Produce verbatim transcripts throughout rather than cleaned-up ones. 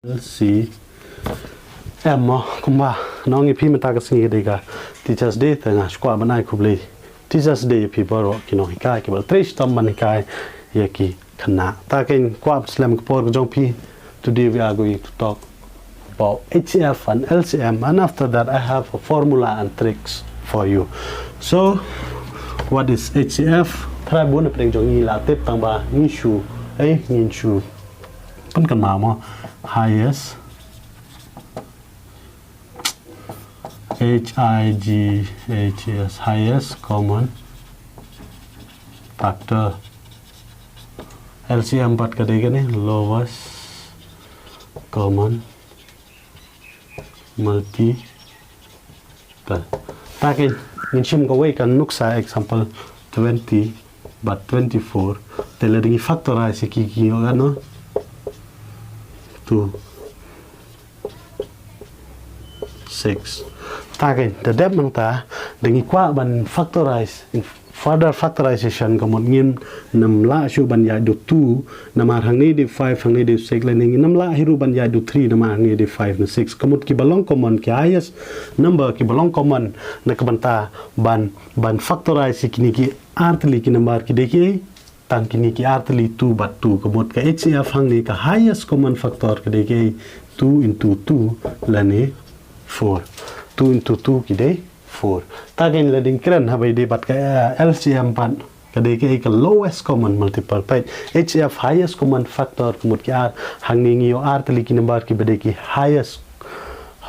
L C M mo, kumba nong ïa phi mynta ka sngi ka dei ka Teachers Day, te nga sngewkwah ban ai khublei Teachers Day ïa phi baroh ki nonghikai kiba trei shitom ban hikai ïa ki khynnah. Ta keiñ kwah slem ka por ka jong phi. Today we are going to talk about H C F and L C M, and after that I have a formula and tricks for you. So what is H C F? Trai bun na pdeng jong ngi la tip, tang ba ngi shu, eh, ngin shu pyn kynmaw mo. Highest, H I G H E S, highest common factor. L C M pat ka dei kane, lowest common multiple. Ta keiñ, ngin shim kawei ka nuksa, example twenty bad twenty-four. Te lada ngi factorize ïa ki, ki ïoh katno? Two, six. Ta keiñ, da dep nangta, da ngi kwah ban factorize, in further factorization, ka mut ngin ym lah shuh ban ïaid da two, namar hangne dei five, hangne dei six, lane ngin ym lah hi ruh ban ïaid da three, namar hangne dei five ne six. Ka mut kiba long common, ki highest number kiba long common na ka bynta ban, ban factorize ïa kine ki artylli ki number ki dei kiei? Tang kine ki artylli, two bad two. Ka mut ka H C F hangne, ka highest common factor ka dei kiei? Two into two lane four. Two into two ki dei four. Ta keiñ, lada ngi kren ha ba ïadei bad ka, eh, L C M pat, ka dei kiei? Ka lowest common multiple. Peit, H C F highest common factor, ka mut ki ar, hangne ngi ïoh artylli ki number kiba dei ki highest,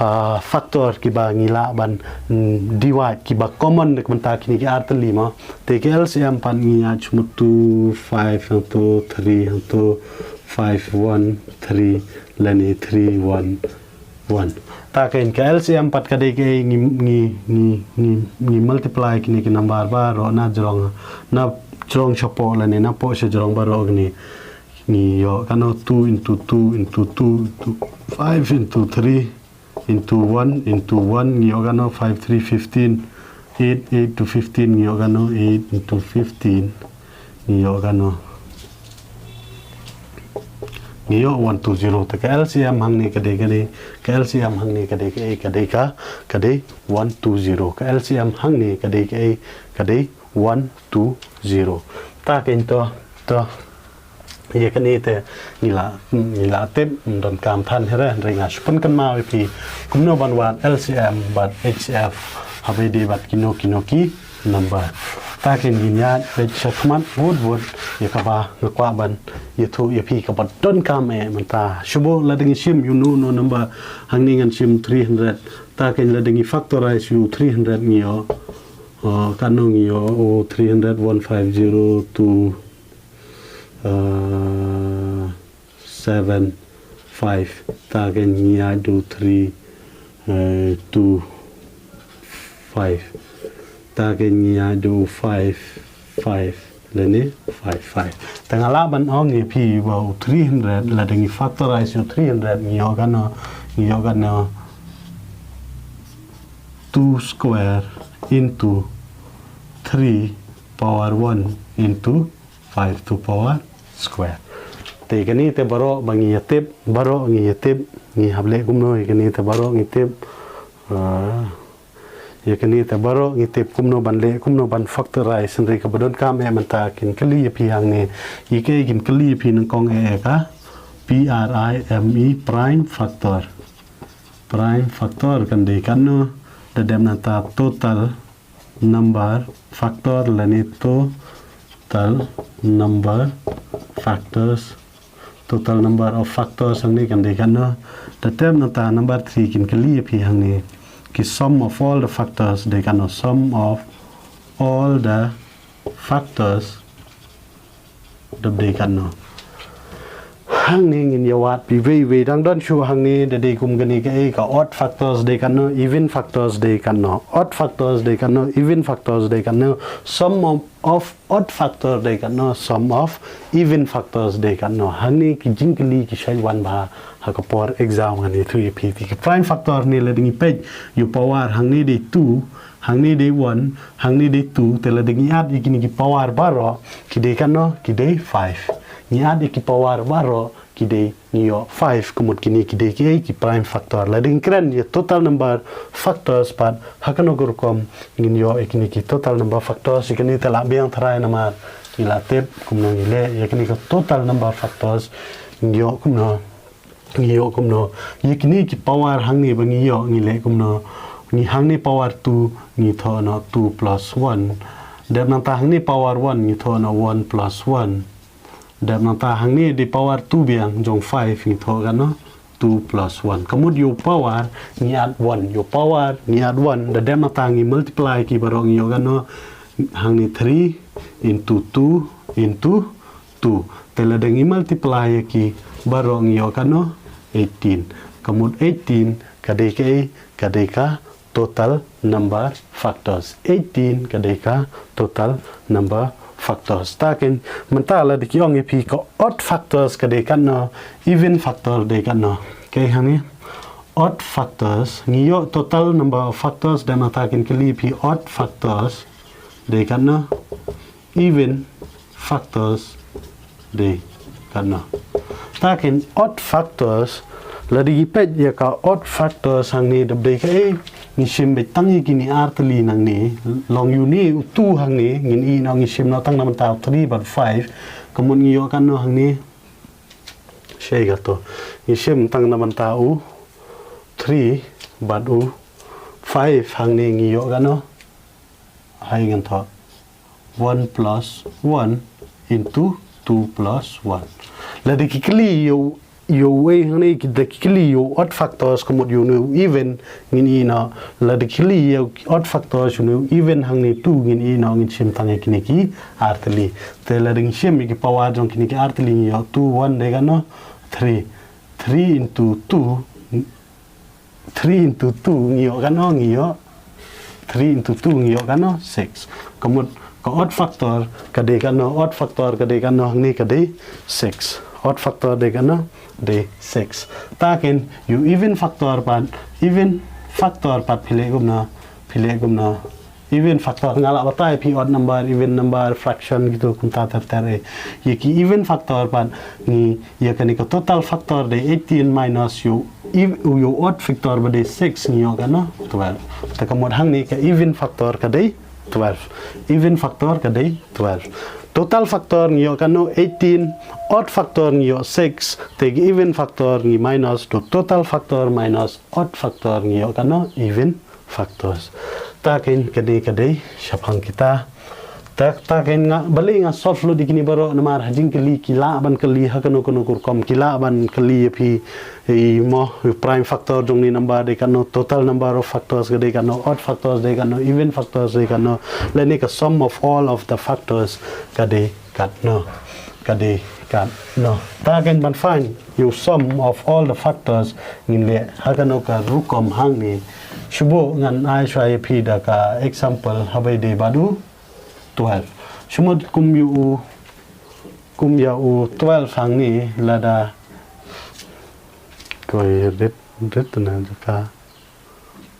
ah, factor kiba ngi lah ban, mm, divide, kiba common na ka bynta kine ki artylli mo. Te ka L C M pat ngi ïa shu mut two five hangto, three hangto, five one three lane three one one. Ta keiñ, ka L C M pat ka dei kiei? Ngi, ngi, ngi, ngi, ngi multiply kine ki number baroh na jrong, na jrong shapoh lane na poh shajrong baroh kine. Ngi ïoh katno? Two into two into two into five into three into one into one, ngi ïoh katno? Five three fifteen. Eight, eight to fifteen, ngi ïoh katno? Eight into fifteen, ngi ïoh katno? Ngi ïoh one two zero. Te ka L C M hangne ka dei, ka dei, ka L C M hangne ka dei, ka, ka dei ka, ka dei one two zero. Ka L C M hangne ka dei, ka, ka dei one two zero. Ta keiñ, to, to. Ïa kane te ngi la, ngi la tip, ym donkam than hi re, hynrei nga shu pynkynmaw ïa phi kumno ban wad L C M bad H C F ha ba ïadei bad kino kino ki number. Ta keiñ, ngin ïaid beit shakhmat wut wut ïa kaba nga kwah ban ïathuh ïa phi kaba donkam eh mynta. Shu bun lada ngi shim ïa uno uno number, hangne ngan shim three hundred. Ta keiñ, lada ngi factorize ïa u three hundred ngi ïoh, oh, katno ngi ïoh? Oh, three hundred, one five zero two, uh, seven five. Ta keiñ, ngi ïa du three, uh, two five. Ta keiñ, ngi ïa du five five lane five five. Te nga lah ban ong ïa phi ba u three hundred, lada ngi factorize u three hundred, ngi ïoh katno? Ngi ïoh katno? Two square into three power one into five to power square. Te kane te baroh ba ngi ïa tip, baroh ngi ïa tip, ngi hap leh kumno ïa kane te baroh ngi tip. Ah, ïa kane te baroh ngi tip kumno ban leh, kumno ban factorize, hynrei kaba donkam eh mynta kin kylli ïa phi hangne. Ïa kaei kin kylli ïa phi nyngkong eh? Ka P R I M E, prime factor. Prime factor kan dei katno? Da dep nangta total number factor lane total number factors. Total number of factors hangne kan dei katno? Da dep nangta number three kin kylli ïa phi hangne. Ki sum of all the factors dei katno? Sum of all the factors dap dei katno? Hangne ngin ïa wad phi wei wei, dang don shuh hangne. Da dei kum kane kaei, ka odd factors dei katno, even factors dei katno? Odd factors dei katno, even factors dei katno? Sum of, of odd factor dei katno, sum of even factors dei katno? Hangne ki jingkylli ki shait wan bha ha ka por exam. Ngan ïathuh ïa phi. Te ki prime factor ne, lada ngi peit ïa u power, hangne dei two, hangne dei one, hangne dei two, te lada ngi add ïa kine ki power baroh, ki dei katno? Ki dei five. Ngi add ïa ki power baroh, ki dei ngi ïoh five, ka mut kine ki dei ki ei, ki prime factor. Lada ngi kren ïa total number factors pat, ha kano ka rukom ngin ïoh ïa kine ki total number factors, ïa kine te lah biang tharai namar ngi la tip kumno ngi leh ïa kine ki total number factors, ngi ïoh kumno, ngi ïoh kumno ïa kine ki power hangne ba ngi ïoh, ngi leh kumno, ngi hangne power two ngi thoh noh two plus one. Dep nangta hangne power one ngi thoh noh one plus one. Dep nangta hangne dei power two biang jong five ngi thoh katno two plus one. Ka mut ïa u power ngi add one, ïa u power ngi add one. Da dep nangta ngi multiply ki baroh ngi ïoh katno, hangne three into two into two. Te lada ngi multiply ïa ki baroh ngi ïoh katno eighteen. Ka mut eighteen ka dei kaei, ka dei ka total number factors. Eighteen ka dei ka total number factors. Ta kin mynta lada ki ong ïa phi ka odd factors ka dei katno, even factor dei katno. Okay, hangne odd factors, ngi ïoh total number of factors, dep nangta kin kylli phi odd factors dei katno, even factors dei katno. Ta kin odd factors, lada ngi peit ïa ka odd factors hangne dep dei kaei, ngi shim beit tang ïa kine artylli nangne. Long ïa une u two hangne ngin ïoh, ngi shim noh tang na bynta u three bad five. Ka mut ngi ïoh katno hangne, shei kato, ngi shim tang na bynta u three bad u five hangne ngi ïoh katno, hai ngan thoh one plus one into two plus one. Lada ki kylli ïa u, ïa uei hangne ki, da ki kylli ïa u odd factors, ka mut ïa une u even, ngin ïoh noh. Lada ki kylli ïa u odd factors ïa une u even hangne two, ngin ïoh noh, ngin shim tang ïa kine ki artylli. Te lada ngi shim ïa ki power jong kine ki artylli ngi ïoh two, one dei katno, three. Three into two, three into two ngi ïoh katno, ngi ïoh, three into two ngi ïoh katno, six. Ka mut ka odd factor ka dei katno, odd factor ka dei katno, hangne ka dei six. Odd factor dei katno, dei six. Ta kin ïa u even factor pat, even factor pat phi leh kumno, phi leh kumno, even factor, nga lah batai phi odd number, even number, fraction, kito kumta ter ter eh. Ïa ki even factor pat ngi, ïa kane ka total factor dei eighteen minus ïa u, ïa u odd factor ba dei six, ngi ïoh katno, twelve. Te ka mut hangne ka even factor ka dei twelve. Even factor ka dei twelve. Total factor ngi ïoh katno, eighteen, odd factor ngi ïoh six, te ka even factor ngi minus, to total factor minus odd factor ngi ïoh katno, even factors. Ta kin ka dei, ka dei shaphang kita. Ta, ta kin nga, balei nga solve lut ïa kine baroh, namar ha jingkylli ki lah ban kylli ha kano kano ka rukom, ki lah ban kylli ïa phi, i mo, i prime factor jong une u number dei katno, total number of factors ka dei katno, odd factors dei katno, even factors dei katno, lane ka sum of all of the factors ka dei katno, ka dei katno. Ta kin ban find ïa u sum of all the factors ngin leh ha kano ka rukom hangne. Shu buh ngan ai shuwa ïa phi da ka example haba ïadei bad u twelve. Shu mut kum ïa u, kum ïa u twelve hangne lada, koi rit, rit na jaka.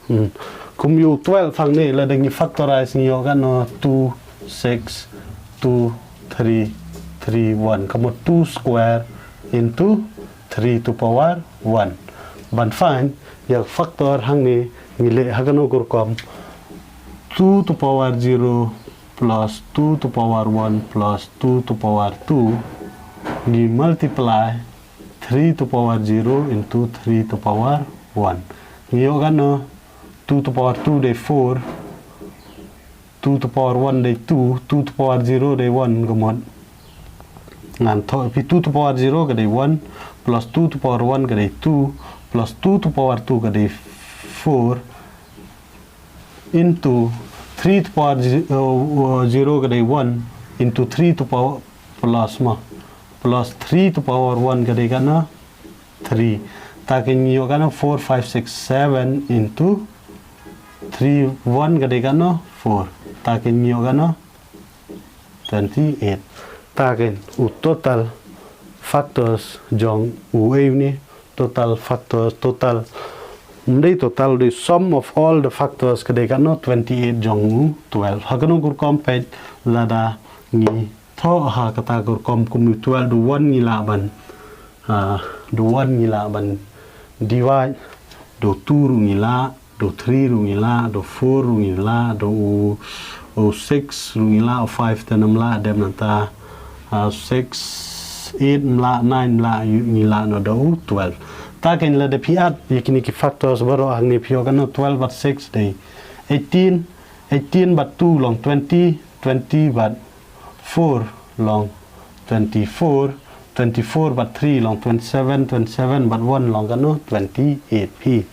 Hmm. Kum ïa u twelve hangne lada ngi factorize ngi ïoh katno, two six two three three one. Ka mut two square into three to power one. Ban find ïa factor hangne ngi leh ha kano ka rukom, two to power zero plus two to power one plus two to power two, ngi multiply three to power zero into three to power one. Ngi ïoh katno, two to power two dei four, two to power one dei two, two to power zero dei one, ka mut ngan thoh ïa phi, two to power zero ka dei one, plus two to power one ka dei two, plus two to power two ka dei four, into three to power ze-, uh, uh, zero ka dei one, into three to power plus ma, plus three to power one ka dei katno, three. Ta kin ïoh katno, four, five, six, seven into three, one ka dei katno, four. Ta kin ïoh katno, twenty-eight. Ta kin u total factors jong u, eh, une, total factors, total, ym dei total, dei sum of all the factors ka dei katno, twenty-eight jong u twelve. Ha kano ka rukom peit, lada ngi thoh ha kata ka rukom kum u twelve da u one ngi lah ban Ah, da u one ngi lah ban divide, da u two ruh ngi lah, da u three ruh ngi lah, da u four ruh ngi lah, da u, u six ruh ngi lah, u five te ym lah, dep nangta, ah, six, eight ym lah, nine ym lah, ngi lah noh da u twelve. Ta kein lada phi add ïa kine ki factors baroh hangne phi ïoh kano twelve bad six dei eighteen, eighteen bad two long twenty, twenty bad four long twenty-four, twenty-four bad three long twenty-seven, twenty-seven bad one long kano twenty-eight phi.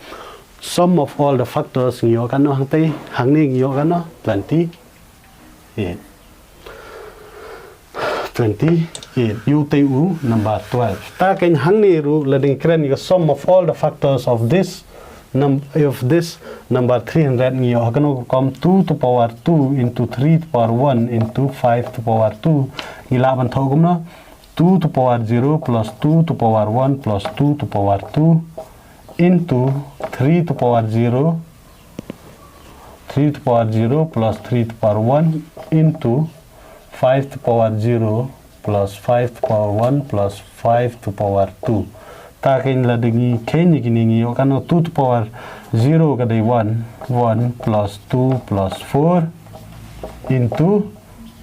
Sum of all the factors ngi ïoh kano hangtei, hangne ngi ïoh kano twenty-eight. Twenty-eight. Ïa utei u number twelve. Ta kein hangne ruh lada ngi kren ïa ka sum of all the factors of this num-, of this number three hundred ngi ïoh ha kano ka rukom two to power two into three to power one into five to power two. Ngi lah ban thoh kumno? Two to power zero plus two to power one plus two to power two into three to power zero, three to power zero plus three to power one into five to power zero plus five to power one plus five to power two. Ta kein lada ngi kheiñ ïa kine ngi ïoh kano two to power zero ka dei one, one plus two plus four into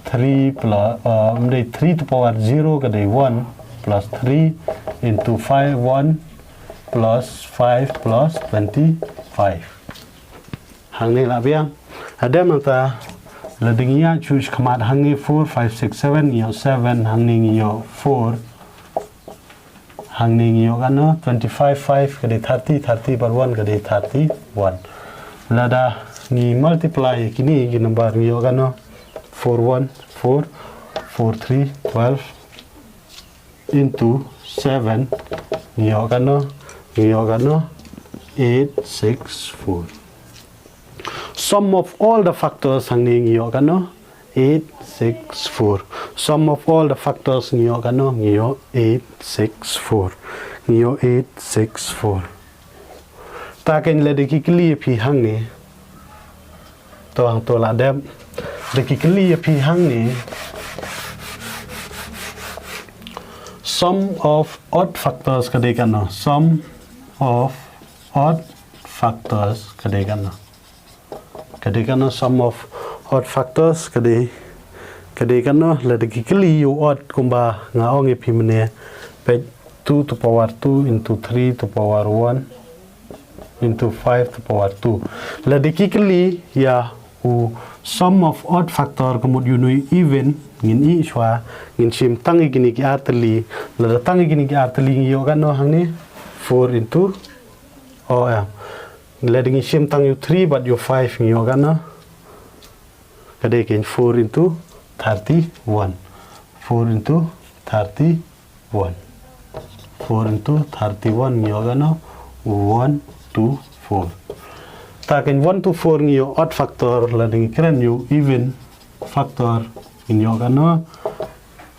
three plus, uh, ym dei three to power zero ka dei one plus three into five, one plus five plus twenty-five. Hangne lah biang. Hadem nangta lada ngi ïa shu khmat hangne four, five, six, seven, ngi ïoh seven, hangne ngi ïoh four. Hangne ngi ïoh kano twenty-five, five ka dei thirty, thirty bad one ka dei thirty-one. Lada ngi multiply kine ki number ngi ïoh kano four one four, four three twelve into seven, ngi ïoh kano, ngi ïoh kano eight six four. Sum of all the factors hangne ngi ïoh kano eight six four. Sum of all the factors ngi ïoh kano, ngi ïoh eight six four. Ngi ïoh eight six four. Ta kein lada ki kylli ïa phi hangne. To hangto lah dep. Lada ki kylli ïa phi hangne. Sum of odd factors ka dei kano. Sum of odd factors ka dei kano. Ka dei kano sum of odd factors ka dei, ka dei kano lada ki kylli ïa u odd kumba nga ong ïa phi mynne, peit two to power two into three to power one into five to power two. Lada ki kylli ïa u sum of odd factor ka mut ïa une u even, ngin ïoh shuwa, ngin shim tang ïa kine ki artylli, lada tang ïa kine ki artylli ngi ïoh kano hangne four into, oh, eh. Lada ngi shim tang ïa u three bad ïa u five ngi ïoh kano. Ka dei kein four into thirty-one. Four into thirty-one. Four into thirty-one ngi ïoh kano one two four. Ta kein one two four ngi ïoh odd factor, lada ngi kren ïa u even factor ngi ïoh kano.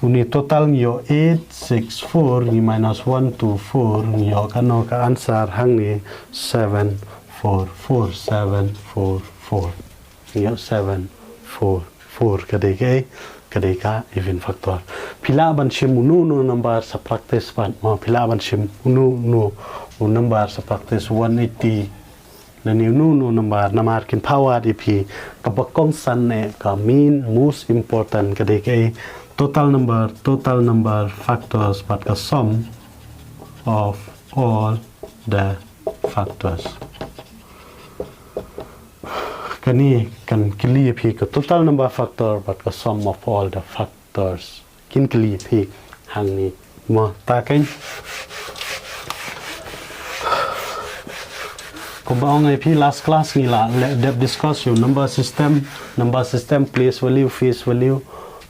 Une total ngi ïoh eight six four, ngi minus one two four, ngi ïoh kano ka answer hangne seven four four, seven four four. Ngi ïoh seven four four ka dei ka, ka dei ka even factor. Phi lah ban shim uno uno number sa practice pat mo, phi lah ban shim uno uno u number sa practice one eighty. Lane uno uno number namar kin phah wad ïa phi kaba kongsan ne ka main most important ka dei ka total number, total number factors bad ka sum of all the factors. Kane kan kylli ïa phi ka total number factor bad ka sum of all the factors. Kin kylli ïa phi hangne mo, ta kein. Kumba ong ïa phi last class ngi la dep discuss ïa u number system, number system, place value, face value.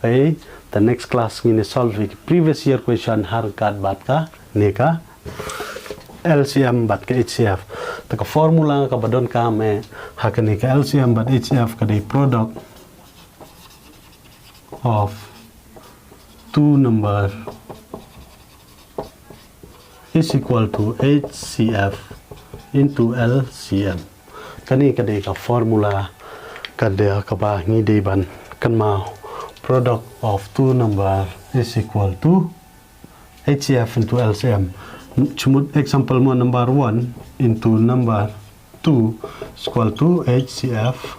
Ei, the next class ngin ïa solve ïa ki previous year question ha ryngkat bad kane ka L C M bad ka H C F. Te ka formula kaba donkam eh ha kane ka L C M bad H C F ka dei product of two number is equal to H C F into L C M. Kane ka dei ka formula ka dei kaba ngi dei ban kynmaw, product of two number is equal to H C F into L C M. Chumut example mo, number one into number two is equal to H C F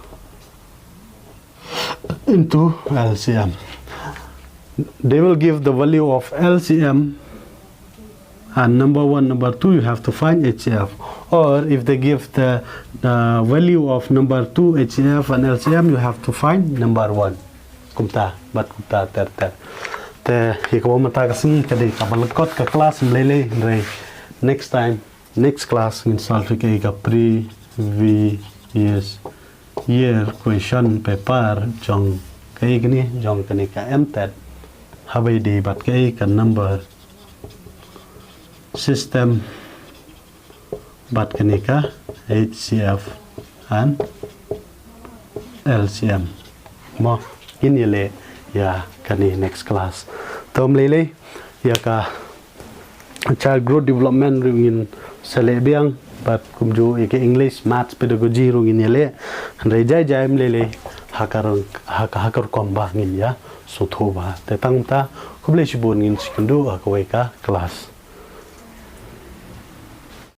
into L C M. They will give the value of L C M and number one, number two, you have to find H C F. Or if they give the, the value of number two, H C F and L C M, you have to find number one. Kumta, bad kumta ter ter. Te, ïa kaba mynta ka sngi ka dei kaba lyngkot ka class, ym lei lei, hynrei next time, next class ngin solve ïa ka previous year question paper jong kaei kane, jong kane ka M TET. Haba ïadei bad kaei, ka number system bad kane ka H C F and L C M. Mo, ngin ïaleh ïa kane next class. Te ym lei lei, ïa ka child growth development ruh ngin sa leh biang, bad kumjuh ïa ka English, maths, pedagogy ruh ngin ïaleh. Hynrei jai jai, ym lei lei, ha ka rong, ha ka, ha ka rukom ba ngin ïa sngewthuh bha. Te tang kumta, khublei shibun, ngin sa ïakynduh ha kawei ka class.